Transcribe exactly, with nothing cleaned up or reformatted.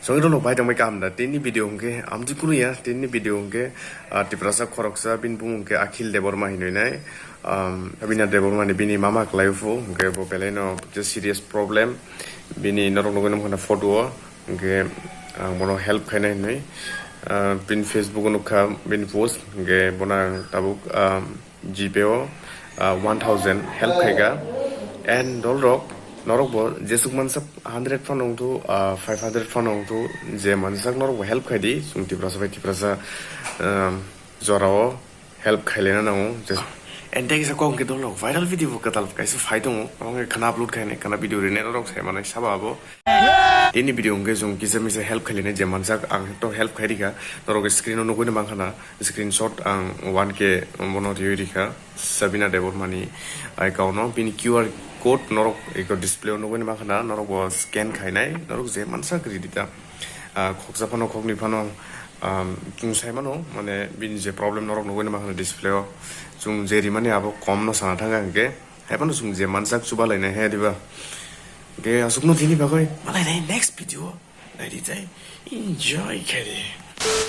Chongwi rok bai tongbai kaham da? Tini video hwnkhe amtwi kunuya, tini video hwnkhe, ah, Tiprasa khoroksa bini bumung hwnkhe Akhil Debbarma hinwi nai. Um, Sabina Debbarma ni bini mama kwlaiphu hwnkhe bo belai no je serious problem. Bini norok nugwi nang khana photo o hwnkhe ang bono help khainai hinwi, ah, bini Facebook o nukha bini post hwnkhe bono ang tabuk, um, GPay o, ah, one thousand help khaika. And dolrok norok bo jesuk mansa hundred phano wngthu, ah, five hundred phano wngthu, je mansak norok bo help khaidi, chwng Tiprasa bai Tiprasa, um, jorao help khailena nango. Just and tei kisa kok hwnkhe dolrok viral video bo kwtal kaisa phai tongo, abo wngkhe khana upload khainai, khana video rinai norok sai manai sabo abo. Tini video hwnkhe chwng kisa misa help khailene je mansak ang to help khairika, norok screen o nugwi mankha na. Screenshot ang one K bono riwi rikha Sabina Debbarma ni account no. Bini QR code norok eko display o nugwi mankha na, norok bo scan khainai, norok je mansak ridi ta. Ah, khoksa phano khoknwi phano, um, chwng sai mano, mane bini je problem norok nugwi mankha na display o, chwng je rimani abo kom no sana thangkha hwnkhe, hai phano chwng je mansak chuba lainai he diba. Hwnkhe aswkno tini bagwi malai nai next video. Naidi tai enjoy khaidi.